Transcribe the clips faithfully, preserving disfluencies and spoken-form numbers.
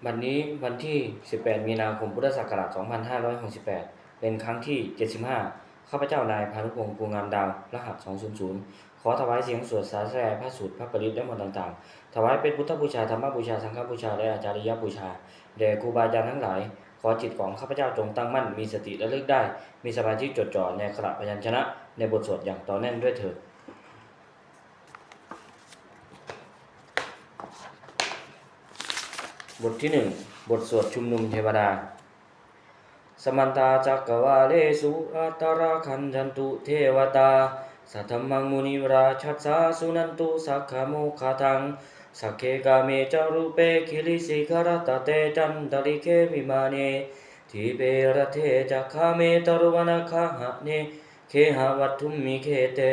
บัดนี้วันที่ สิบแปด มีนาคม พุทธศักราช สองพันห้าร้อยหกสิบแปด เป็นครั้งที่ เจ็ดสิบห้า ข้าพเจ้านายพานุพงษ์ ภูงามดาว รหัส สองศูนย์ศูนย์ ขอถวายเสียงสวดสาธยายพระสูตร พระปริตร และมนต์ต่างๆ ถวายเป็นพุทธบูชา ธรรมบูชา สังฆบูชา และอาจาริยบูชา แด่ครูบาอาจารย์ทั้งหลาย ขอจิตของข้าพเจ้าจงตั้งมั่น มีสติระลึกได้ มีสมาธิจดจ่อในอักขระพยัญชนะ ในบทสวดอย่างต่อเนื่องด้วยเถิด บทที่หนึ่ง บทสวดชุมนุมเทวดา Samantā cakkavāḷesu atrāgacchantu devatā, saddhammaṃ munirājassa suṇantu saggamokkhadaṃ. Sagge kāme ca rūpe girisikharataṭe cantalikkhe vimāne, dīpe raṭṭhe ca gāme taruvanagahane gehavatthumhi khette,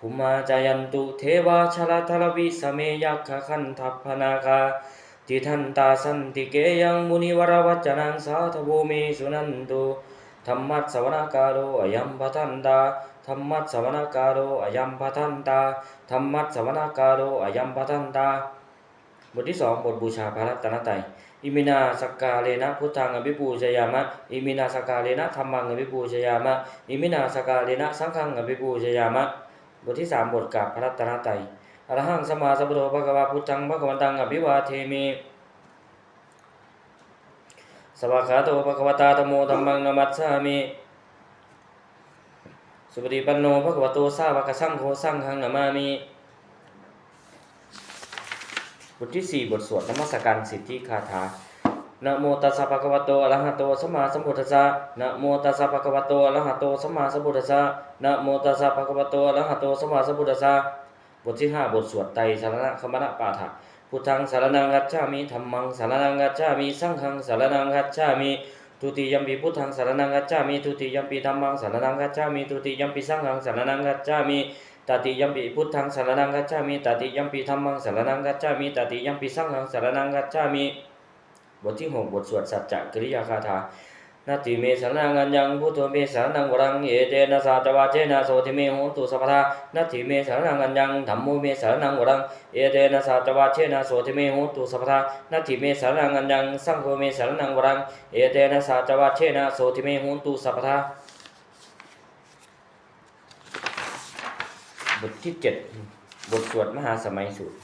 bhummā cāyantu devā jalathalavisame yakkhagandhabbanāgā, tiṭṭhantā santike yaṃ munivaravacanaṃ sādhavo me suṇantu. Dhammassavanakālo ayambhadantā. Dhammassavanakālo ayambhadantā. Dhammassavanakālo ayambhadantā. บทที่สอง บทบูชาพระรัตนตรัย Iminā sakkārena buddhaṃ abhipūjayāma. Iminā sakkārena dhammaṃ abhipūjayāma. Iminā sakkārena saṅghaṃ abhipūjayāma. บทที่สาม บทกราบพระรัตนตรัย Arahaṃ sammāsambuddho bhagavā, buddhaṃ bhagavantaṃ abhivādemi. Svākkhāto bhagavatā dhammo, dhammaṃ namassāmi. Supaṭipanno bhagavato sāvakasaṅgho, saṅghaṃ namāmi. บทที่สี่ บทสวดนมัสการสิทธิคาถา Namo tassa bhagavato arahato sammāsambuddhassa. Namo tassa bhagavato arahato sammāsambuddhassa. Namo tassa bhagavato arahato sammāsambuddhassa. บทที่ห้า บทสวดไตรสรณคมนปาฐะ Buddhaṃ saraṇaṃ gacchāmi. Dhammaṃ saraṇaṃ gacchāmi. Saṅghaṃ saraṇaṃ gacchāmi. Dutiyampi buddhaṃ saraṇaṃ gacchāmi. Dutiyampi dhammaṃ saraṇaṃ gacchāmi. Dutiyampi saṅghaṃ saraṇaṃ gacchāmi. Tatiyampi buddhaṃ saraṇaṃ gacchāmi. Tatiyampi dhammaṃ saraṇaṃ gacchāmi. Tatiyampi saṅghaṃ saraṇaṃ gacchāmi. บทที่หก บทสวดสัจจกิริยาคาถา Natthi me saraṇaṃ aññaṃ, buddho me saraṇaṃ varaṃ, etena saccavajjena sotthi me hotu sabbadā. Natthi me saraṇaṃ aññaṃ, dhammo me saraṇaṃ varaṃ, etena saccavajjena sotthi me hotu sabbadā. Natthi me saraṇaṃ aññaṃ, saṅgho me saraṇaṃ varaṃ, etena saccavajjena sotthi me hotu sabbadā. บทที่เจ็ด บทสวดมหาสมัยสูตร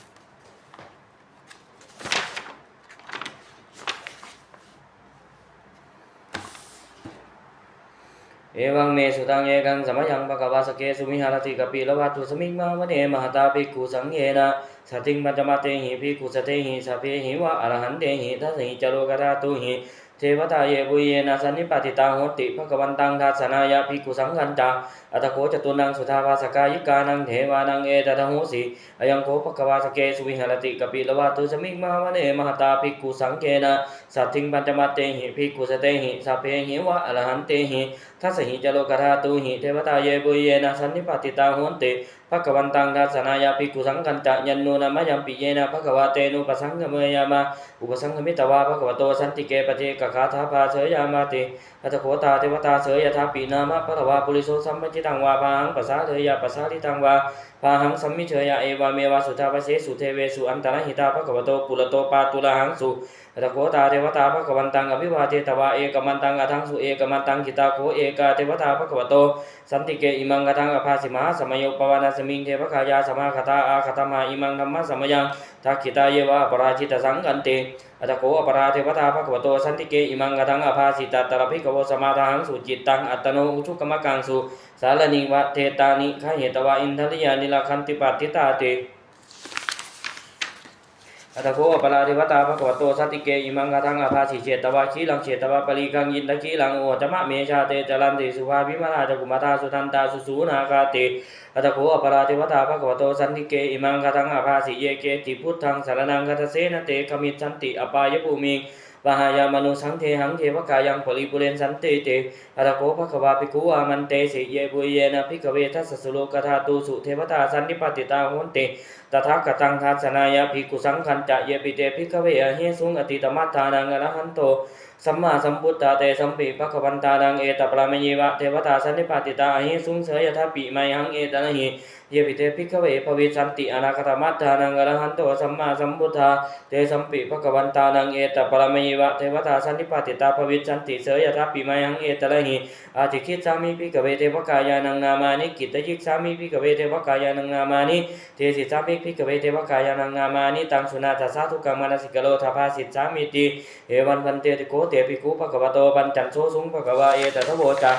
Evaṃ me sutaṃ. Ekaṃ samayaṃ bhagavā sakkesu viharati kapilavatthusmiṃ mahāvane mahatā bhikkhusaṅghena saddhiṃ pañcamattehi bhikkhusatehi sabbeheva arahantehi. Dasahi ca lokadhātūhi devatā yebhuyyena sannipatitā honti bhagavantaṃ dassanāya bhikkhusaṅghañca. Atha kho catunnaṃ suddhāvāsakāyikānaṃ devānaṃ etadahosi: Ayaṃ kho bhagavā sakkesu viharati kapilavatthusmiṃ mahāvane mahatā bhikkhusaṅghena saddhiṃ pañcamattehi bhikkhusatehi sabbeheva arahantehi. Dasahi ca lokadhātūhi devatā yebhuyyena sannipatitā honti bhagavantaṃ dassanāya bhikkhusaṅghañca. Yannūna mayampi yena bhagavā tenupasaṅkameyyāma, upasaṅkamitvā bhagavato santike paccekagāthā bhāseyyāmāti. Atha kho tā devatā seyyathāpi nāma balavā puriso sammiñjitaṃ vā bāhaṃ pasāreyya, pasāritaṃ vā bāhaṃ sammiñjeyya, evameva suddhāvāsesu devesu antarahitā bhagavato purato pāturahaṃsu. Atha kho tā devatā bhagavantaṃ abhivādetvā ekamantaṃ aṭṭhaṃsu. Ekamantaṃ ṭhitā kho ekā devatā bhagavato santike imaṃ gāthaṃ abhāsi: Mahāsamayo pavanasmiṃ, devakāyā samāgatā; āgatamha imaṃ dhammasamayaṃ, dakkhitāyeva aparājitasaṅghanti. Atha kho aparā devatā bhagavato santike imaṃ gāthaṃ abhāsi: Tatra bhikkhavo samādahaṃsu, cittaṃ attano ujukamakaṃsu; sāraṃ pañcasāvakāni gahetvā, indriyāni rakkhanti paṇḍitāti. Atha kho aparā devatā bhagavato santike imaṃ gāthaṃ abhāsi: Chetvā khīlaṃ chetvā palighaṃ, indakhīlaṃ ohaccamanejā; te caranti suddhā vimalā, cakkhumatā sudantā susunāgāti. Atha kho aparā devatā bhagavato santike imaṃ gāthaṃ abhāsi: Ye keci buddhaṃ saraṇaṃ gatāse, na te gamissanti apāyabhūmiṃ; pahāya mānusaṃ dehaṃ, devakāyaṃ paripūressantīti. Atha kho bhagavā bhikkhū āmantesi: Yebhuyyena bhikkhave dasasu lokadhātūsu devatā sannipatitā honti tathāgataṃ dassanāya bhikkhusaṅghañca. Yepi te bhikkhave ahesuṃ atītamaddhānaṃ arahanto sammāsambuddhā, tesampi bhagavantānaṃ etaparamāyeva devatā sannipatitā ahesuṃ, seyyathāpi mayhaṃ etarahi. Yepi te bhikkhave bhavissanti anāgatamaddhānaṃ arahanto sammāsambuddhā, tesampi bhagavantānaṃ etaparamāyeva devatā sannipatitā bhavissanti, seyyathāpi mayhaṃ etarahi. Ācikkhissāmi bhikkhave devakāyānaṃ nāmāni, kittayissāmi bhikkhave devakāyānaṃ nāmāni, desissāmi bhikkhave devakāyānaṃ nāmāni. Taṃ suṇātha sādhukaṃ manasikarotha bhāsissāmīti. Evaṃ bhanteti kho te bhikkhū bhagavato paccassosuṃ. Bhagavā etadavoca: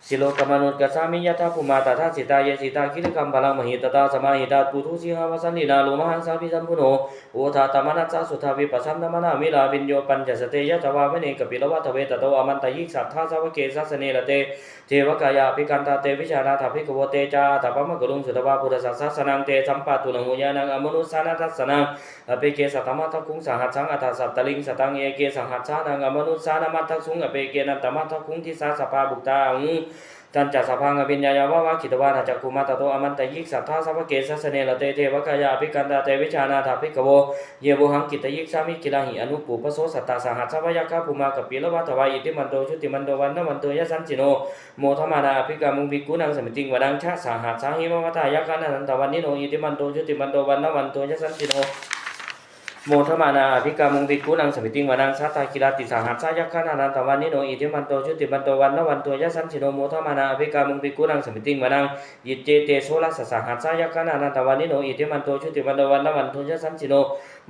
Silokamanukassāmi, yattha bhummā tadassitā; ye sitā girigabbharaṃ, pahitattā samāhitā. Puthū sīhāva sallīnā, lomahaṃsābhisambhuno; odātamanasā suddhā, vippasannamanāvilā. Bhiyyo pañcasate ñatvā, vane kāpilavatthave; tato āmantayi satthā, sāvake sāsane rate. Devakāyā abhikkantā, te vijānātha bhikkhavo. Te ca ātappamakaruṃ, sutvā buddhassa sāsanaṃ; tesampāturahu ñāṇaṃ, amanussāna dassanaṃ. Appeke satamaddakkhuṃ, sahassaṃ atha sattariṃ; sataṃ eke sahassānaṃ, amanussānamaddasuṃ. Appekenantamaddakkhuṃ, disā sabbā phuṭā ahuṃ. Tañca sabbaṃ abhiññāya, vavakkhitvāna cakkhumā; tato āmantayi satthā, sāvake sāsane rate. Devakāyā abhikkantā, te vijānātha bhikkhavo; ye vohaṃ kittayissāmi, girāhi anupubbaso. Sattasahassā va yakkhā, bhummā kāpilavatthavā; iddhimanto jutimanto, vaṇṇavanto yasassino; modamānā abhikkāmuṃ, bhikkhūnaṃ samitiṃ vanaṃ. Chasahassā hemavatā, yakkhā nānattavaṇṇino; iddhimanto jutimanto, vaṇṇavanto yasassino; modamānā abhikkāmuṃ, bhikkhūnaṃ samitiṃ vanaṃ. Sātāgirā tisahassā, yakkhā nānattavaṇṇino; iddhimanto jutimanto, vaṇṇavanto yasassino; modamānā abhikkāmuṃ, bhikkhūnaṃ samitiṃ vanaṃ. Iccete soḷasasahassā, yakkhā nānattavaṇṇino; iddhimanto jutimanto, vaṇṇavanto yasassino;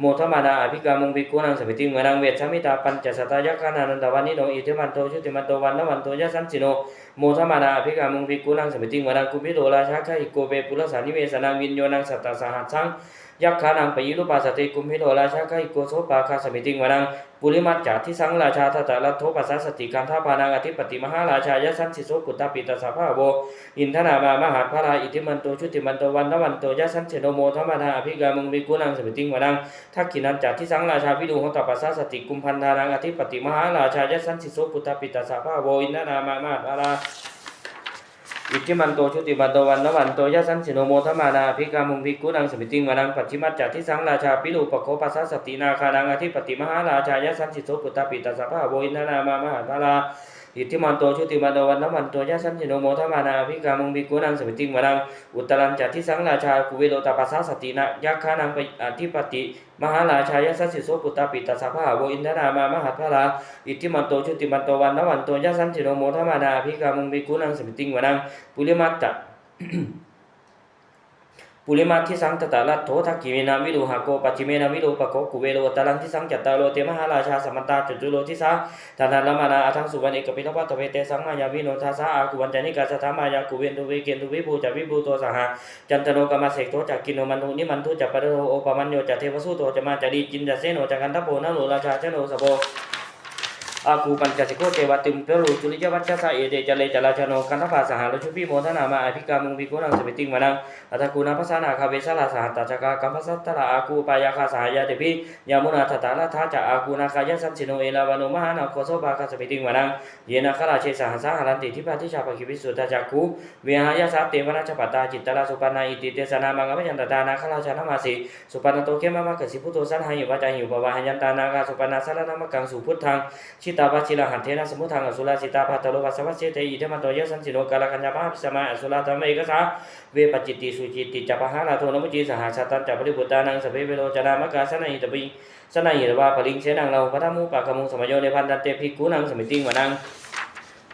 modamānā abhikkāmuṃ, bhikkhūnaṃ samitiṃ vanaṃ. Vessāmittā pañcasatā, yakkhā nānattavaṇṇino; iddhimanto jutimanto, vaṇṇavanto yasassino; modamānā abhikkāmuṃ, bhikkhūnaṃ samitiṃ vanaṃ. Kumbhīro rājagahiko, vepullassa nivesanaṃ; bhiyyo naṃ satasahassaṃ, yakkhānaṃ payirupāsati; kumbhīro rājagahiko, sopāga samitiṃ vanaṃ. Purimañca disaṃ rājā, dhataraṭṭho pasāsati; gandhabbānaṃ ādhipati, mahārājā yasassi so. Puttāpi tassa bahavo, indanāmā mahabbalā; iddhimanto jutimanto, vaṇṇavanto yasassino; modamānā abhikkāmuṃ, bhikkhūnaṃ samitiṃ vanaṃ. Dakkhiṇañca disaṃ rājā, virūḷho tappasāsati; kumbhaṇḍānaṃ ādhipati, mahārājā yasassi so. Puttāpi tassa bahavo, indanāmā mahabbalā; iddhimanto jutimanto, vaṇṇavanto yasassino; modamānā abhikkāmuṃ, bhikkhūnaṃ samitiṃ vanaṃ. Pacchimañca disaṃ rājā, virūpakkho pasāsati; nāgānaṃ ādhipati, mahārājā yasassi so. Puttāpi tassa bahavo, indanāmā mahabbalā; iddhimanto jutimanto, vaṇṇavanto yasassino; modamānā abhikkāmuṃ, bhikkhūnaṃ samitiṃ vanaṃ. Uttarañca disaṃ rājā, kuvero tappasāsati; na- yakkhānaṃ pa- ādhipati, mahārājā yasassi so. Puttāpi tassa bahavo, indanāmā mahabbalā; iddhimanto jutimanto, vaṇṇavanto yasassino; modamānā abhikkāmuṃ, bhikkhūnaṃ samitiṃ vanaṃ. Purimañca, purimaṃ disaṃ dhataraṭṭho; dakkhiṇena virūḷhako, pacchimena virūpakkho, kuvero uttaraṃ disaṃ. Cattāro te mahārājā, samantā caturo disā; daddallamānā aṭṭhaṃsu, vane kāpilavatthave. Tesaṃ māyāvino dāsā, āgū vañcanikā saṭhā; māyā kuṭeṇḍu veṭeṇḍu, viṭū ca viṭuṭo saha; candano kāmaseṭṭho ca, kinnughaṇḍu nighaṇḍu ca; panādo opamañño ca, devasūto ca mātali; cittaseno ca gandhabbo, naḷo rājā janosabho; āgū pañcasikho ceva, timbarū suriyavaccasā. Ete caññe ca rājāno, gandhabbā saha rājubhi; modamānā abhikkāmuṃ, bhikkhūnaṃ samitiṃ vanaṃ. Athāgū nābhasā nāgā, vesālā sahatacchakā; kambalassatarā āgū, pāyāgā saha ñātibhi; yāmunā dhataraṭṭhā ca, āgū nāgā yasassino; erāvaṇo mahānāgo, sopāga samitiṃ vanaṃ. Ye nāgarāje sahasā haranti, dibbā dijā pakkhi visuddhacakkhū; vehāyasā te vanamajjhapattā, citrā supaṇṇā iti tesa nāmaṃ. Abhayantadā nāgarājānamāsi, supaṇṇato khemamakāsi buddho; saṇhāhi vācāhi upavhayantā, nāgā supaṇṇā saraṇamakaṃsu buddhaṃ. Jitā vajirahatthena, samuddaṃ asurā sitā; bhātaro vāsavassete, iddhimanto yasassino; kālakañjā mahābhismā, asurā dānaveghasā. Vepacitti sucitti ca, pahārādo namucī saha; satañca baliputtānaṃ, sabbe verocanāmakā; sannayhitvā, sannayhitvā baliṃ senaṃ, rāhubhaddamupāgamuṃ. Samayodevā bhaddante, bhikkhūnaṃ samitiṃ vanaṃ.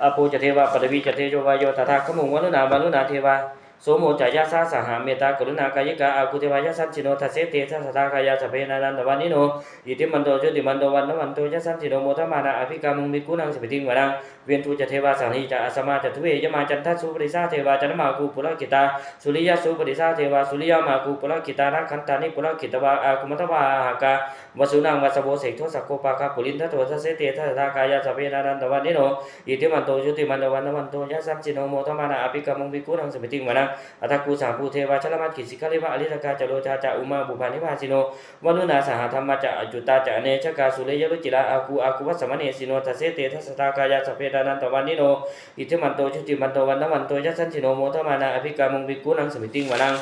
Āpo ca devā, paṭhavī ca tejo vāyo, tadāgamuṃ varuṇā vāruṇā devā. Somo ca yasasā saha, mettākaruṇākāyikā; āgū devā yasassino, dasete dasadhā kāyā, sabbe nānattavaṇṇino. Iddhimanto jutimanto, vaṇṇavanto yasassino; modamānā abhikkāmuṃ, bhikkhūnaṃ samitiṃ vanaṃ. Veṇḍū ca devā sahalī ca, asamā ca duve yamā; candassūpanisā devā, candamāgū purakkhitā; suriyassūpanisā devā, suriyamāgū purakkhitā; nakkhattāni purakkhitvā, āgū mandavalāhakā. Vasūnaṃ vāsavo seṭṭho, sakkopāga purindado; dasete dasadhā kāyā, sabbe nānattavaṇṇino. Iddhimanto jutimanto, vaṇṇavanto yasassino; modamānā abhikkāmuṃ, bhikkhūnaṃ samitiṃ vanaṃ. Athāgū sahabhū devā, jalamaggisikhāriva; ariṭṭhakā ca rojā ca, ummāpupphanibhāsino. Varuṇā sahadhammā ca, accutā ca anejakā; sūleyyarucirā āgū, āgū vasammānesino. Dasete dasadhā kāyā, sabbe nānattavaṇṇino. Iddhimanto jutimanto, vaṇṇavanto yasassino; modamānā abhikkāmuṃ, bhikkhūnaṃ samitiṃ vanaṃ.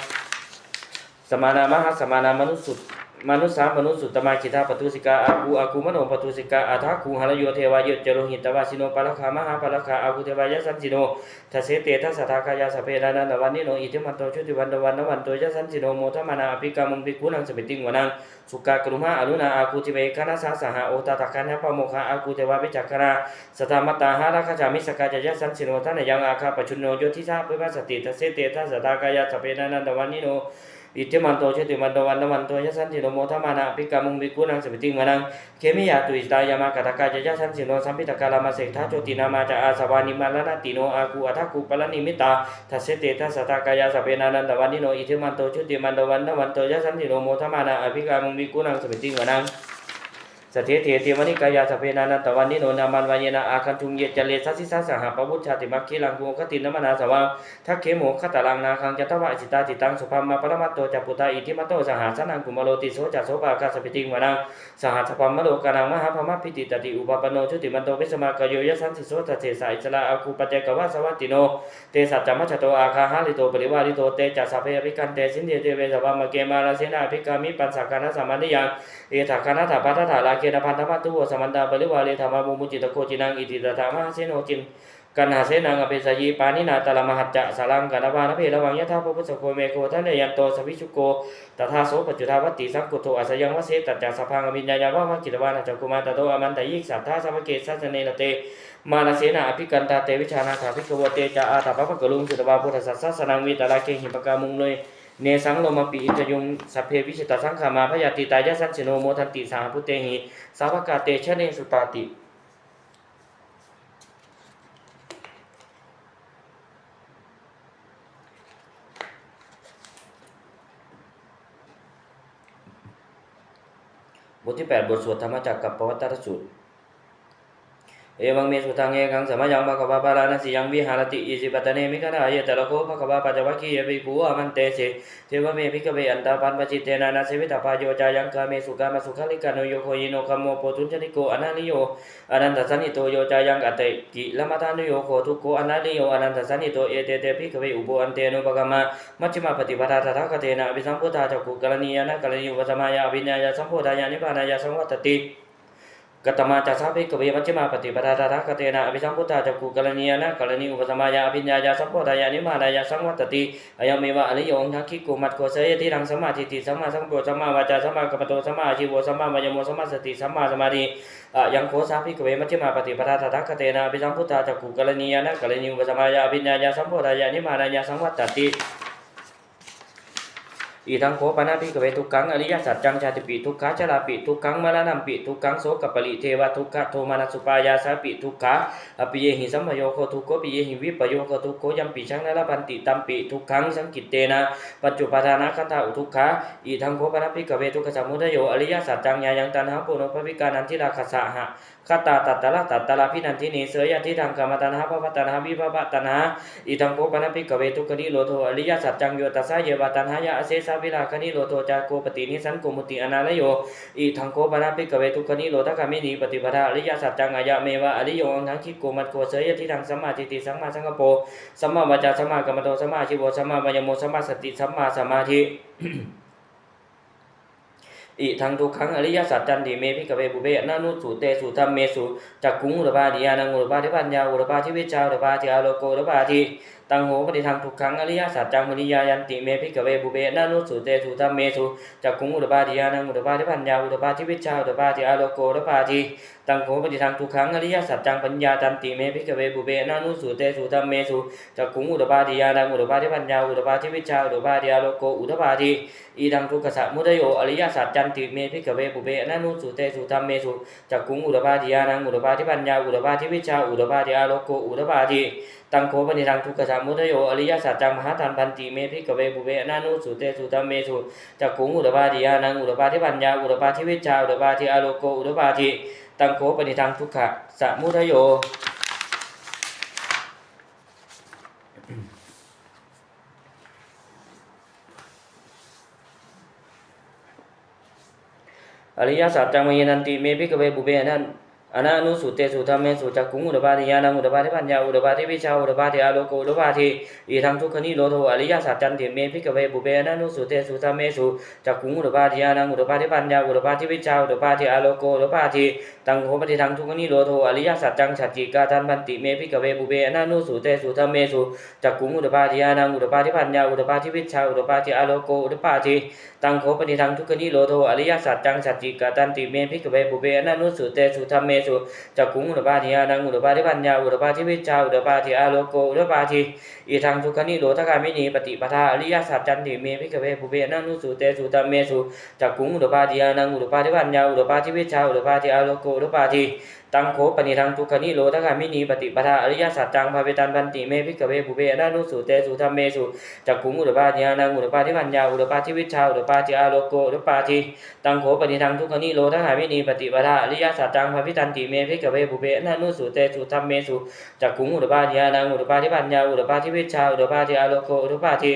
Samānā mahāsamānā, mānusut- manussā manusuttamā, khiḍḍāpadūsikā āgū āgū manopadūsikā, athāgū harayo devā ye ca lohitavāsino, pāragā mahāpāragā āgū devā yasassino. Dasete dasadhā kāyā sabbe nānattavaṇṇino, iddhimanto jutimanto vaṇṇavanto yasassino, modamānā abhikkāmuṃ bhikkhūnaṃ samitiṃ vanaṃ. Sukkā karumhā aruṇā āgū dive gaṇasā saha, odātagayhā pāmokkhā āgū devā vicakkhaṇā. Sadāmattā hāragajā missakā ca yasassino, thanayaṃ āga pajjunno yo disā abhivassati. Dasete dasadhā kāyā sabbe nānattavaṇṇino, iddhimanto jutimanto vaṇṇavanto yasassino, modamānā abhikkāmuṃ bhikkhūnaṃ samitiṃ vanaṃ. Khemiyā tusitā yāmā kaṭṭhakā ca yasassino, lambitakā lāmaseṭṭhā jotināmā ca āsavā, nimmānaratino āgū athāgū paranimmitā. Dasete dasadhā kāyā sabbe nānattavaṇṇino, iddhimanto jutimanto vaṇṇavanto yasassino, modamānā abhikkāmuṃ bhikkhūnaṃ samitiṃ vanaṃ. Saṭṭhete devanikāyā sabbe nānattavaṇṇino, nāmanvayena āgañchuṃ ye caññe sadisā saha. Pavutthajātimakkhīlaṃ duggatiṃ dhammadāsavaṃ, dakkhemoghataraṃ nāgaṃ candaṃva asitātitaṃ. Subrahmā paramatto ca puttā iddhimato saha, sanaṅkumāro tisso ca sopāga samitiṃ vanaṃ. Sahassabrahmalokānaṃ mahābrahmābhitiṭṭhati, upapanno jutimanto bhismākāyo yasassi so. Dasettha issarā āgū paccekavasavattino, tesañca majjhato āga hārito parivārito. Te ca sabbe abhikkante sainde deve sabrahmake, mārasenā abhikkāmi passa kaṇhassa mandiyaṃ. Etha gaṇhatha bandhatha rāgena bandhamatthu vo, samantā parivāretha mā vo muñcittha koci naṃ. Iti tattha mahāseno kaṇhasenaṃ apesayi, pāṇinā talamāhacca saraṃ katvāna bheravaṃ. Yathā pāvussako megho thanayanto savijjuko, tadā so paccudāvatti saṅkuddho asayaṃvase. Tañca sabbaṃ abhiññāya vavakkhitvāna cakkhumā, tato āmantayi satthā sāvake sāsane rate. Mārasenā abhikkantā te vijānātha bhikkhavo. Te ca ātappamakaruṃ sutvā buddhassa sāsanaṃ, vītarāgehi pakkāmuṃ nesaṃ lomapi iñjayuṃ. Sabbe vijitasaṅgāmā bhayātītā yasassino, modanti saha bhūtehi sāvakā te janesutāti. บทที่แปด บทสวดธรรมจักรกัปปวัตตนสูตร Evaṃ me sutaṃ. Ekaṃ samayaṃ bhagavā bārāṇasiyaṃ viharati isipatane migadāye. Tatra kho bhagavā pañcavaggiye bhikkhū āmantesi: Dveme, bhikkhave, antā pabbajitena na sevitabbā. Yo cāyaṃ kāmesu kāmasukhallikānuyogo hīno gammo pothujjaniko anariyo anatthasañhito, yo cāyaṃ attakilamathānuyogo dukkho anariyo anatthasañhito, ete te, bhikkhave, ubho ante anupagamma majjhimā paṭipadā tathāgatena abhisambuddhā cakkhukaraṇī ñāṇakaraṇī upasamāya abhiññāya sambodhāya nibbānāya saṃvattati. Katamā ca sā, bhikkhave, majjhimā paṭipadā tathāgatena abhisambuddhā cakkhukaraṇī ñāṇakaraṇī upasamāya abhiññāya sambodhāya nibbānāya saṃvattati? Ayameva ariyo aṭṭhaṅgiko maggo, seyyathīdaṃ: sammādiṭṭhi sammāsaṅkappo sammāvācā sammākammanto sammāājīvo sammāvāyāmo sammāsati sammāsamādhi. Ayaṃ kho sā, bhikkhave, majjhimā paṭipadā tathāgatena abhisambuddhā cakkhukaraṇī ñāṇakaraṇī upasamāya abhiññāya sambodhāya nibbānāya saṃvattati. Idaṃ kho pana, bhikkhave, dukkhaṃ ariyasaccaṃ. Jātipi dukkhā jarāpi dukkhaṃ maraṇampi dukkhaṃ sokaparidevadukkhadomanassupāyāsāpi dukkhā. Appiyehi sampayogo dukkho piyehi vippayogo dukkho yampidaṃ na labhanti tampi dukkhaṃ saṅkhittena pañcupādānakkhandhā dukkhā. Idaṃ kho pana, bhikkhave, dukkhasamudayo ariyasaccaṃ. Yāyaṃ taṇhā ponobbhavikā nandirāgasaha gatā tatra tatra abhinandinī seyyathīdaṃ: kāmataṇhā bhavataṇhā vibhavataṇhā. Idaṃ kho pana, bhikkhave, dukkhanirodho ariyasaccaṃ. Yo tassāyeva taṇhāya asesavirāganirodho cāgo paṭinissaggo mutti anālayo. Idaṃ kho pana, bhikkhave, dukkhanirodhagāminī paṭipadā ariyasaccaṃ. Ayameva ariyo aṭṭhaṅgiko maggo, seyyathīdaṃ: sammādiṭṭhi sammāsaṅkappo sammāvācā sammākammanto sammāājīvo sammāvāyāmo sammāsati sammāsamādhi. Idaṃ dukkhaṃ ariyasaccanti me, bhikkhave, pubbe ananussutesu dhammesu cakkhuṃ udapādi ñāṇaṃ udapādi paññā udapādi vijjā udapādi āloko udapādi. Taṃ kho panidaṃ dukkhaṃ ariyasaccaṃ pariññeyyanti me, bhikkhave, pubbe ananussutesu dhammesu cakkhuṃ udapādi ñāṇaṃ udapādi paññā udapādi vijjā udapādi āloko udapādi. Taṃ kho panidaṃ dukkhaṃ ariyasaccaṃ pariññātanti me, bhikkhave, pubbe ananussutesu dhammesu cakkhuṃ udapādi ñāṇaṃ udapādi paññā udapādi vijjā udapādi āloko udapādi. Idaṃ dukkhasamudayo ariyasaccanti me, bhikkhave, pubbe ananussutesu dhammesu cakkhuṃ udapādi ñāṇaṃ udapādi paññā udapādi vijjā udapādi āloko udapādi. Taṃ kho panidaṃ dukkhasamudayo ariyasaccaṃ pahātabbanti me, bhikkhave, pubbe ananussutesu dhammesu cakkhuṃ udapādi ñāṇaṃ udapādi paññā udapādi vijjā udapādi āloko udapādi. Taṃ kho panidaṃ dukkhasamudayo ariyasaccaṃ pahīnanti me, bhikkhave, pubbe anan ananussutesu dhammesu cakkhuṃ udapādi ñāṇaṃ udapādi paññā udapādi vijjā udapādi āloko udapādi. Idaṃ dukkhanirodho ariyasaccanti me bhikkhave pubbe ananussutesu dhammesu cakkhuṃ udapādi ñāṇaṃ udapādi paññā udapādi vijjā udapādi āloko udapādi. Taṃ kho panidaṃ dukkhanirodho ariyasaccaṃ sacchikātabbanti me bhikkhave pubbe ananussutesu dhammesu cakkhuṃ udapādi ñāṇaṃ udapādi paññā udapādi vijjā udapādi āloko udapādi. Taṃ kho panidaṃ dukkhanirodho ariyasaccaṃ sacchikatanti me bhikkhave pubbe ananussutesu dhammesu cakkhuṃ udapādi ñāṇaṃ udapādi paññā udapādi vijjā udapādi āloko udapādi. Idaṃ dukkhanirodhagāminī paṭipadā ariyasaccanti me bhikkhave pubbe ananussutesu dhammesu cakkhuṃ udapādi ñāṇaṃ udapādi paññā udapādi vijjā udapādi āloko udapādi. Taṃ kho panidaṃ dukkhanirodhagāminī paṭipadā ariyasaccaṃ bhāvitabbanti me bhikkhave pubbe ananussutesu dhammesu cakkhuṃ udapādi ñāṇaṃ udapādi paññā udapādi vijjā udapādi āloko udapādi. Taṃ kho panidaṃ dukkhanirodhagāminī paṭipadā ariyasaccaṃ bhāvitanti me bhikkhave pubbe ananussutesu dhammesu cakkhuṃ udapādi ñāṇaṃ udapādi paññā udapādi vijjā udapādi āloko udapādi.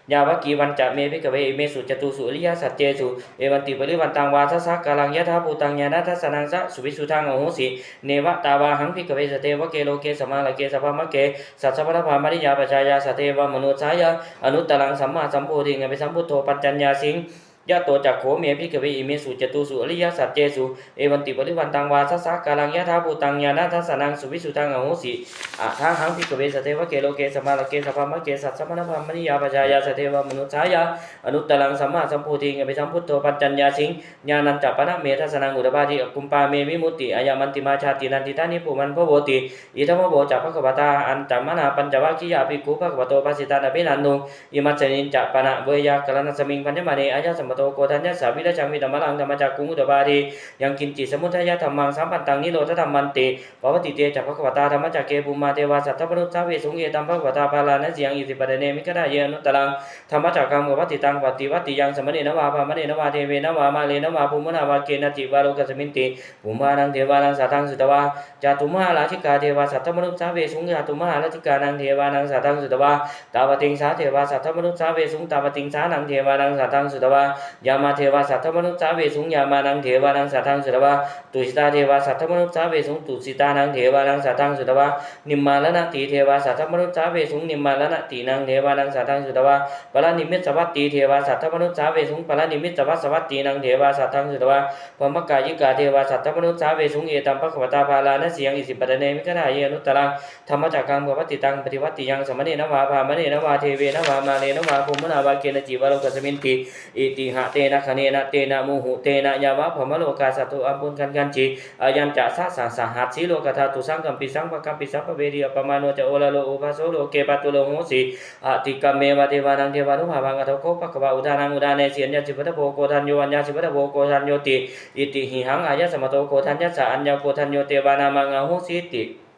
Yāvakīvañca me bhikkhave imesu catūsu ariyasaccesu evantiparivaṭṭaṃ vāsasākāraṃ yathābhūtaṃ ñāṇadassanaṃ suvisuddhaṃ ahosi, neva tāvāhaṃ bhikkhave sadevake loke samārake sabrahmake sassamaṇabrāhmaṇiyā pajāya sadevamanussāya anuttaraṃ sammāsambodhiṃ abhisambuddho paccaññāsiṃ. Yato ca kho me bhikkhave imesu catūsu ariyasaccesu evantiparivaṭṭaṃ vāsasākāraṃ yathābhūtaṃ ñāṇadassanaṃ suvisuddhaṃ ahosi, athāhaṃ bhikkhave sadevake loke samārake sabrahmake sassamaṇabrāhmaṇiyā pajāya sadevamanussāya anuttaraṃ sammāsambodhiṃ abhisambuddho paccaññāsiṃ. Ñāṇañca pana me dassanaṃ udapādi, akuppā me vimutti, ayamantimā jāti, natthidāni punabbhavoti. Idamavoca bhagavatā. Attamanā pañcavaggiyā bhikkhū bhagavato bhāsitaṃ abhinanduṃ. Imasmiñca pana veyyākaraṇasmiṃ bhaññamāne āyasmato koṇḍaññassa virajaṃ vītamalaṃ dhammacakkuṃ udapādi: yaṅkiñci samudayadhammaṃ sabbantaṃ nirodhadhammanti. Pavattite ca bhagavatā dhammacakke bhummā devā saddamanussāvesuṃ: etaṃ bhagavatā bārāṇasiyaṃ isipatane migadāye anuttaraṃ dhammacakkaṃ pavattitaṃ paṭivattiyaṃ samaṇena vā brāhmaṇena vā devena vā mārena vā brahmunā vā kenaci vā lokasminti. Bhummānaṃ devānaṃ saddaṃ sutvā cātummahārājikā devā saddamanussāvesuṃ. Cātummahārājikānaṃ devānaṃ saddaṃ sutvā tāvatiṃsā devā saddamanussāvesuṃ. Tāvatiṃsānaṃ devānaṃ saddaṃ sutvā yāmā devā saddamanussāvesuṃ. Yāmānaṃ devānaṃ saddaṃ sutvā tusitā devā saddamanussāvesuṃ. Tusitānaṃ devānaṃ saddaṃ sutvā nimmānaratī devā saddamanussāvesuṃ. Nimmānaratīnaṃ devānaṃ saddaṃ sutvā paranimmitavasavattī devā saddamanussāvesuṃ. Paranimmitavasavattīnaṃ devānaṃ saddaṃ sutvā brahmakāyikā devā saddamanussāvesuṃ. Etaṃ bhagavatā bārāṇasiyaṃ isipatane migadāye anuttaraṃ dhammacakkaṃ pavattitaṃ paṭivattiyaṃ samaṇena vā brāhmaṇena vā devena vā mārena vā brahmunā vā kenaci vā lokasminti. Itiha tena khaṇena tena muhuttena yāva brahmalokā saddo abbhuggacchi. Ayañca sahassasahassī lokadhātu saṅkampi sampakampi sampavedhi. Appamāṇo ca oḷāro obhāso loke pāturahosi. Atikkammeva devānaṃ devānubhāvaṃ. Atha kho bhagavā udānaṃ udānesi: aññāsi vata bho koṇḍañño, aññāsi vata bho koṇḍaññoti. Itihidaṃ āyasmato koṇḍaññassa aññākoṇḍañño devānāmaṃ ahosīti.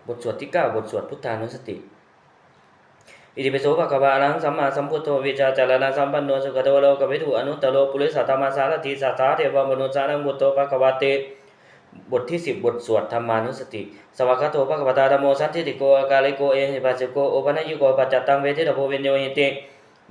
บทสวดที่เก้า บทสวดพุทธานุสติ Itipi so bhagavā arahaṃ sammāsambuddho vijjācaraṇasampanno sugato lokavidū anuttaro purisadammasārathi satthā devamanussānaṃ buddho bhagavāti. บทที่สิบ บทสวดธรรมานุสติ Svākkhāto bhagavatā dhammo sandiṭṭhiko akāliko ehipassiko opanayiko paccattaṃ veditabbo viññūhīti.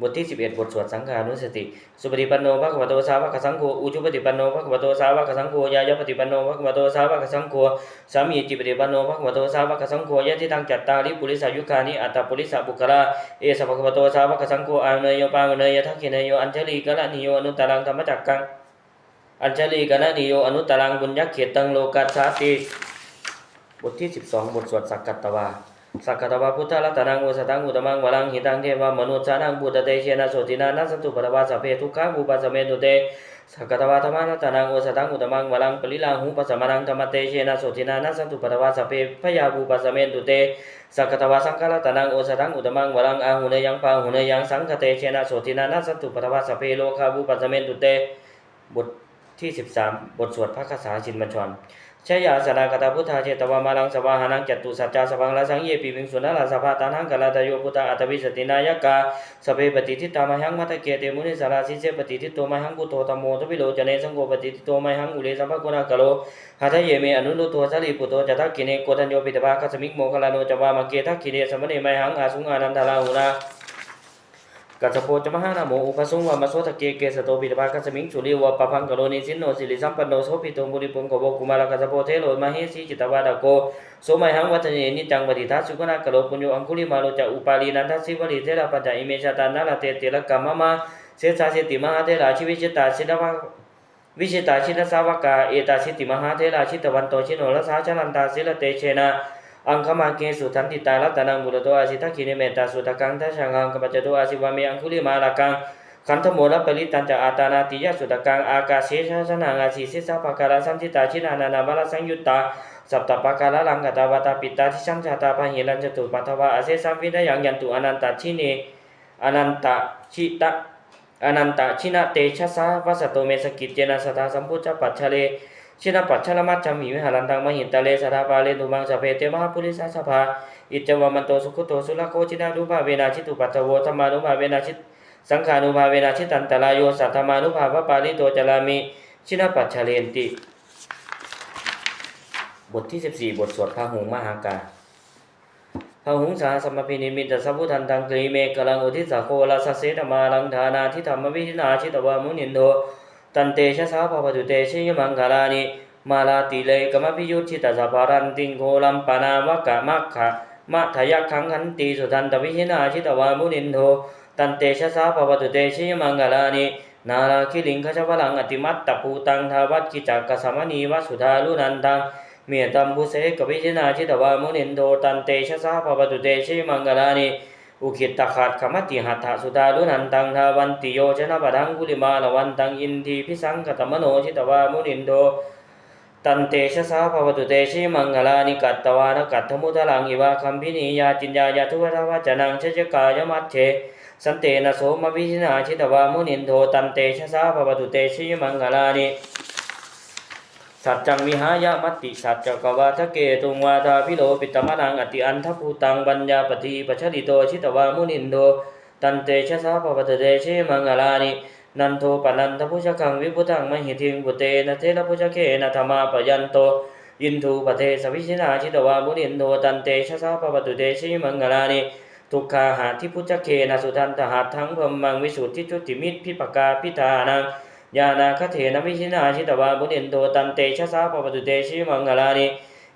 บทที่สิบเอ็ด บทสวดสังฆานุสติ Supaṭipanno bhagavato sāvakasaṅgho, ujupaṭipanno bhagavato sāvakasaṅgho, ñāyapaṭipanno bhagavato sāvakasaṅgho, sāmīcipaṭipanno bhagavato sāvakasaṅgho, yadidaṃ cattāri purisayugāni aṭṭha purisapuggalā, esa bhagavato sāvakasaṅgho, āhuneyyo pāhuneyyo dakkhiṇeyyo añjalikaraṇīyo anuttaraṃ dhammacakkaṃ añjalikaraṇīyo anuttaraṃ puññakkhettaṃ lokassāti. บทที่สิบสอง บทสวดสักกัตวา Sakkatvā buddharatanaṃ osathaṃ uttamaṃ varaṃ hitaṃ devamanussānaṃ buddhatejena sotthinā nassantupaddavā sabbe dukkhā vūpasamentu te. Sakkatvā dhammaratanaṃ osathaṃ uttamaṃ varaṃ pariḷāhūpasamanaṃ dhammatejena sotthinā nassantupaddavā sabbe bhayā vūpasamentu te. Sakkatvā saṅgharatanaṃ osathaṃ uttamaṃ varaṃ āhuneyyaṃ pāhuneyyaṃ saṅghatejena sotthinā nassantupaddavā sabbe rogā vūpasamentu te. บทที่สิบสาม บทสวดพระคาถาชินบัญชร jayāsanāgatā buddhā, jetvā māraṃ savāhanaṃ, catusaccāsabhaṃ rasaṃ, ye piviṃsu narāsabhā. Taṇhaṅkarādayo buddhā, aṭṭhavīsati nāyakā, sabbe patiṭṭhitā mayhaṃ, matthake te munissarā. Sīse patiṭṭhito mayhaṃ buddho, dhammo dvilocane, saṅgho patiṭṭhito mayhaṃ, ure sabbaguṇākaro. Hadaye me anuruddho, sārīputto ca dakkhiṇe, koṇḍañño piṭṭhibhāgasmiṃ, moggallāno ca vāmake. Dakkhiṇe savane mayhaṃ, āsuṃ ānandarāhulā, kassapo ca mahānāmo, ubhāsuṃ vāmasotake. Kesato piṭṭhibhāgasmiṃ, suriyo va pabhaṅkaro, nisinno sirisampanno, sobhito munipuṅgavo. Kumārakassapo thero, mahesī cittavādako, so mayhaṃ vadane niccaṃ, patiṭṭhāsuguṇākaro. Puṇṇo aṅgulimālo ca, upālī nandasīvalī, therā pañca ime jātā, nalāṭe tilakā mama. Sesāsīti mahātherā, vijitā jinasāvakā, etādīsīti mahātherā, jitavanto jinorasā, jalantā sīlatejena, aṅgamaṅgesu saṇṭhitā. Ratanaṃ purato āsi, dakkhiṇe mettasuttakaṃ, dhajaggaṃ pacchato āsi, vāme aṅgulimālakaṃ, khandhamoraparittañca, āṭānāṭiyasuttakaṃ, ākāse chadanaṃ āsi, sesā pākārasaṇṭhitā. Jinā nānāvarasaṃyuttā, sattappākāralaṅkatā, vātapittādisañjātā, bāhirajjhattupaddavā, asesaṃ vinayaṃ yantu, anantajine anantajita anantajinatejasā. Vasato me sakiccena, sadā sambuddhapañjare, jinapañjaramajjhamhi, viharantaṃ mahītale, sadā pālentu maṃ sabbe, te mahāpurisāsabhā. Iccevamanto sugutto surakkho, jinānubhāvena jitupaddavo, dhammānubhāvena jit- saṅghānubhāvena jitantarāyo, saddhammānubhāvapālito carāmi jinapañjarenti. บทที่สิบสี่ บทสวดพาหุงมหากา Bāhuṃ sahassamabhinimmitasāvudhantaṃ, grīmekhalaṃ uditaghorasasenamāraṃ, dānādidhammavidhinā jitavā munindo, tantejasā bhavatu te jayamaṅgalāni. Mārātirekamabhiyujjhitasabbarattiṃ, ghorampanāḷavakamakkhamathaddhayakkhaṃ, khantīsudantavidhinā jitavā munindo, tantejasā bhavatu te jayamaṅgalāni. Nāḷāgiriṃ gajavaraṃ atimattabhūtaṃ, dāvaggicakkamasanīva sudāruṇantaṃ, mettambusekavidhinā jitavā munindo, tantejasā bhavatu te jayamaṅgalāni. Ukkhittakhaggamatihatthasudāruṇantaṃ, dhāvantiyojanapathaṅgulimālavantaṃ, iddhībhisaṅkhatamano jitavā munindo, tantejasā bhavatu te jayamaṅgalāni. Katvāna kaṭṭhamudaraṃ iva gabbhinīyā, ciñcāya duṭṭhavacanaṃ janakāyamajjhe, santena somavidhinā jitavā munindo, tantejasā bhavatu te jayamaṅgalāni. Saccaṃ vihāya matisaccakavādaketuṃ, vādābhiropitamanaṃ atiandhabhūtaṃ, paññāpadīpajalito jitavā munindo, tantejasā bhavatu te jayamaṅgalāni. Nandopanandabhujagaṃ vibudhaṃ mahiddhiṃ, puttena therabhujagena damāpayanto, iddhūpadesavidhinā jitavā munindo, tantejasā bhavatu te jayamaṅgalāni. Duggāhadiṭṭhibhujagena sudaṭṭhahatthaṃ, brahmaṃ visuddhijutimiddhibakābhidhānaṃ, ñāṇāgadena vidhinā jitavā munindo, tantejasā bhavatu te jayamaṅgalāni.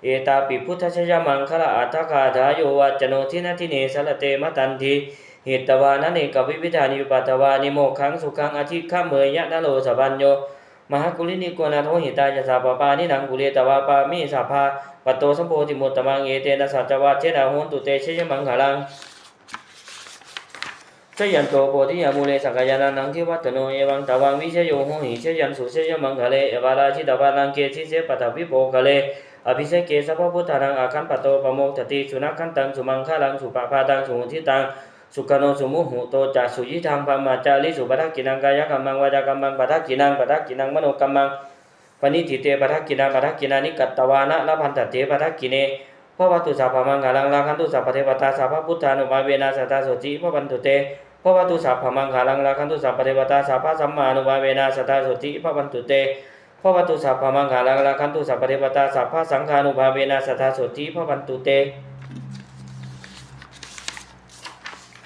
Etāpi buddhajayamaṅgalaaṭṭhagāthā, yo vācano dinadine sarate matandī, hitvānanekavividhāni cupaddavāni, mokkhaṃ sukhaṃ adhigameyya naro sapañño. Mahākāruṇiko nātho, hitāya sabbapāṇinaṃ, pūretvā pāramī sabbā, patto sambodhimuttamaṃ, etena saccavajjena, hotu te jayamaṅgalaṃ. Jayanto bodhiyā mūle, sakyānaṃ nandivaḍḍhano, evaṃ tvaṃ vijayo hohi, jayassu jayamaṅgale, aparājitapallaṅke, sīse paṭhavipokkhare, abhiseke sabbabuddhānaṃ, aggappatto pamodati. Sunakkhattaṃ sumaṅgalaṃ, supabhātaṃ suhuṭṭhitaṃ, sukhaṇo sumuhutto ca, suyiṭṭhaṃ brahmacārisu, padakkhiṇaṃ kāyakammaṃ, vācākammaṃ padakkhiṇaṃ, padakkhiṇaṃ manokammaṃ, paṇidhī te padakkhiṇā, padakkhiṇāni katvāna, labhantatthe padakkhiṇe. Bhavatu sabbamaṅgalaṃ, rakkhantu sabbadevatā, sabbabuddhānubhāvena, sadā sotthī bhavantu te. Bhavatu sabbamaṅgalaṃ, rakkhantu sabbadevatā, sabbasaṅghānubhāvena, sadā sotthī bhavantu te. Bhavatu sabbamaṅgalaṃ, rakkhantu sabbadevatā, sabbasaṅghānubhāvena, sadā sotthī bhavantu te.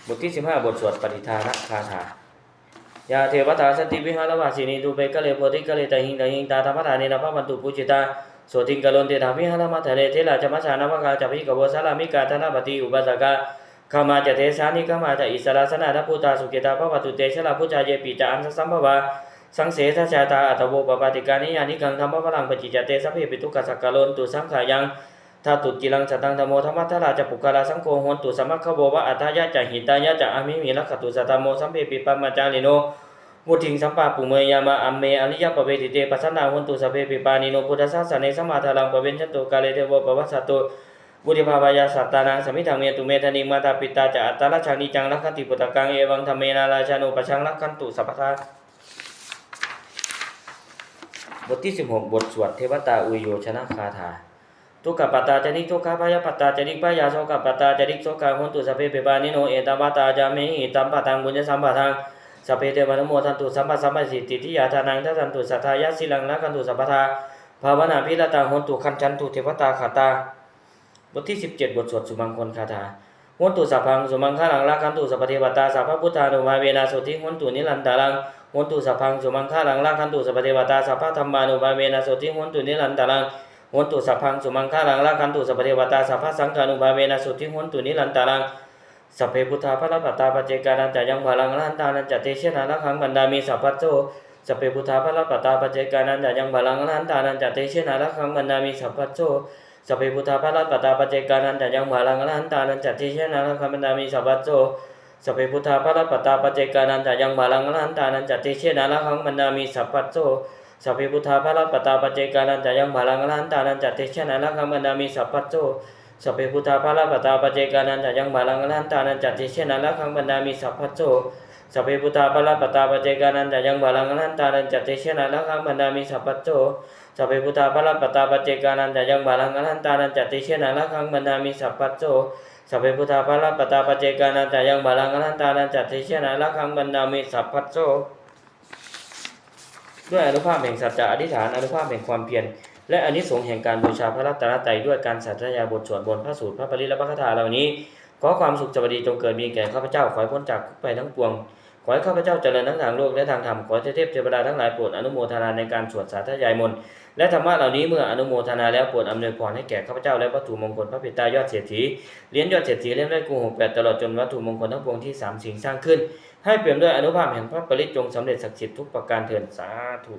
บทที่สิบห้า บทสวดปฏิทานคาถา Yā devatā santi vihāravāsinī, thūpe ghare bodhighare tahiṃ tahiṃ, tā dhammadānena bhavantu pūjitā, sotthiṃ karontedha vihāramaṇḍale. Therā ca majjhā navakā ca bhikkhavo, sārāmikā dānapatī upāsakā, gāmā ca desā nigamā ca issarā, sannadhitābhūtā sukhitā bhavantu te. Jalābujā yepi ca aṇḍasambhavā, saṃsedajātā athavopapātikā, niyyānikaṃ dhammavaraṃ paṭicca te, sabbepi dukkhassa karontu saṅkhayaṃ. Ṭhātu ciraṃ sataṃ dhammo, dhammaddharā ca puggalā, saṅgho hotu samaggo va, atthāya ca hitāya ca. Amhehi rakkhatu saddhammo, sabbepi brahmacārino, vuḍḍhiṃ sampāpuṇeyyāma, amhe ariyappavedite. Pasannā hontu sabbepi pāṇino, buddhasāsane sammā dhāraṃ pavecchanto, kāle devo pavassatu, vuḍḍhibhāvāya sattānaṃ, samiddhaṃ netu medaniṃ. Mātā pitā ca atrajaṃ, niccaṃ rakkhanti puttakaṃ, evaṃ dhammena rājāno, pajaṃ rakkhantu sabbadā. บทที่สิบหก บทสวดเทวตาอุยโยชนคาถา Dukkhappattā ca niddukkhā bhayappattā ca nibbhayā sokappattā ca nissokā hontu sabbepi pāṇino. Ettāvatā ca amhehi sambhataṃ puññasampadaṃ sabbe devānumodantu sabbasampattisiddhiyā. Dānaṃ dadantu saddhāya sīlaṃ rakkhantu sabbadā bhāvanābhiratā hontu gacchantu devatāgatā. บทที่สิบเจ็ด บทสวดสุมังคลคาถา Hotu sabbaṃ sumaṅgalaṃ rakkhantu sabbadevatā sabbabuddhānubhāvena sotthī hontu nirantaraṃ. Hotu sabbaṃ sumaṅgalaṃ rakkhantu sabbadevatā sabbadhammānubhāvena sotthī hontu nirantaraṃ. Hotu sabbaṃ sumaṅgalaṃ rakkhantu sabbadevatā sabbasaṅghānubhāvena sotthī hontu nirantaraṃ. Sabbe buddhā balappattā paccekānañca yaṃ balaṃ arahantānañca tejena rakkhaṃ bandhāmi sabbaso. Sabbe buddhā balappattā paccekānañca yaṃ balaṃ arahantānañca tejena rakkhaṃ bandhāmi sabbaso. Sabbe buddhā balappattā paccekānañca yaṃ balaṃ arahantānañca tejena rakkhaṃ bandhāmi sabbaso. Sabbe buddhā balappattā paccekānañca yaṃ balaṃ arahantānañca tejena rakkhaṃ bandhāmi sabbaso. Sabbe buddhā balappattā paccekānañca yaṃ balaṃ arahantānañca tejena rakkhaṃ bandhāmi sabbaso. Sabbe buddhā balappattā paccekānañca yaṃ balaṃ arahantānañca tejena rakkhaṃ bandhāmi sabbaso. Sabbe buddhā balappattā paccekānañca yaṃ balaṃ arahantānañca tejena rakkhaṃ bandhāmi sabbaso. Sabbe buddhā balappattā paccekānañca yaṃ balaṃ arahantānañca tejena rakkhaṃ bandhāmi sabbaso. Sabbe buddhā balappattā paccekānañca yaṃ balaṃ arahantānañca tejena rakkhaṃ bandhāmi sabbaso. ด้วยอานุภาพแห่งสัจจะอธิษฐาน อานุภาพแห่งความเพียร และอานิสงส์แห่งการบูชาพระรัตนตรัย ด้วยการสาธยายบทสวดมนต์ พระสูตร พระปริตร และพระคาถาเหล่านี้ ขอความสุขสวัสดีจงเกิดมีแก่ข้าพเจ้า ขอให้พ้นจากทุกข์ภัยทั้งปวง ขอให้ข้าพเจ้าเจริญทั้งทางโลกและทางธรรม ขอเทพเทวดาทั้งหลายโปรดอนุโมทนาในการสวดสาธยายมนต์และธรรมะเหล่านี้ เมื่ออนุโมทนาแล้วโปรดอำนวยพรให้แก่ข้าพเจ้าและวัตถุมงคลพระปิดตายอดเศรษฐี เหรียญยอดเศรษฐีเล่มแรก กู้หกแปด ตลอดจนวัตถุมงคลทั้งปวงที่สามสิ่งสร้างขึ้น ให้เปี่ยมด้วยอานุภาพแห่งพระปริตร จงสำเร็จศักดิ์สิทธิ์ทุกประการเทอญ สาธุ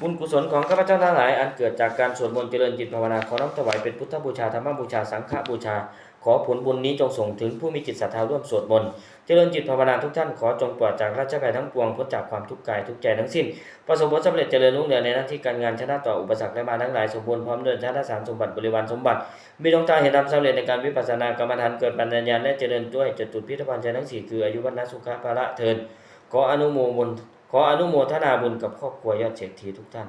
บุญกุศลของข้าพเจ้าทั้งหลาย อันเกิดจากการสวดมนต์เจริญจิตภาวนา ขอน้อมถวายเป็นพุทธบูชา ธรรมบูชา สังฆบูชา ขอผลบุญนี้จงส่งถึงผู้มีจิตศรัทธาร่วมสวดมนต์ เจริญจิตภาวนาทุกท่าน ขอจงปลอดจากราชภัยทั้งปวง พ้นจากความทุกข์กายทุกข์ใจทั้งสิ้น ประสบผลสำเร็จเจริญรุ่งเรืองในหน้าที่การงาน ชนะต่ออุปสรรคและมารทั้งหลาย สมบูรณ์พร้อมด้วยธนสารสมบัติ บริวารสมบัติ มีดวงตาเห็นธรรม สำเร็จในการวิปัสสนากรรมฐาน เกิดปัญญาญาณ และเจริญด้วยจตุรพิธพรชัยทั้งสี่ คืออายุ วรรณะ สุขะ พละ เทอญ ขออนุโมท ขออนุโมทนาบุญกับครอบครัวยอดเศรษฐีทุกท่าน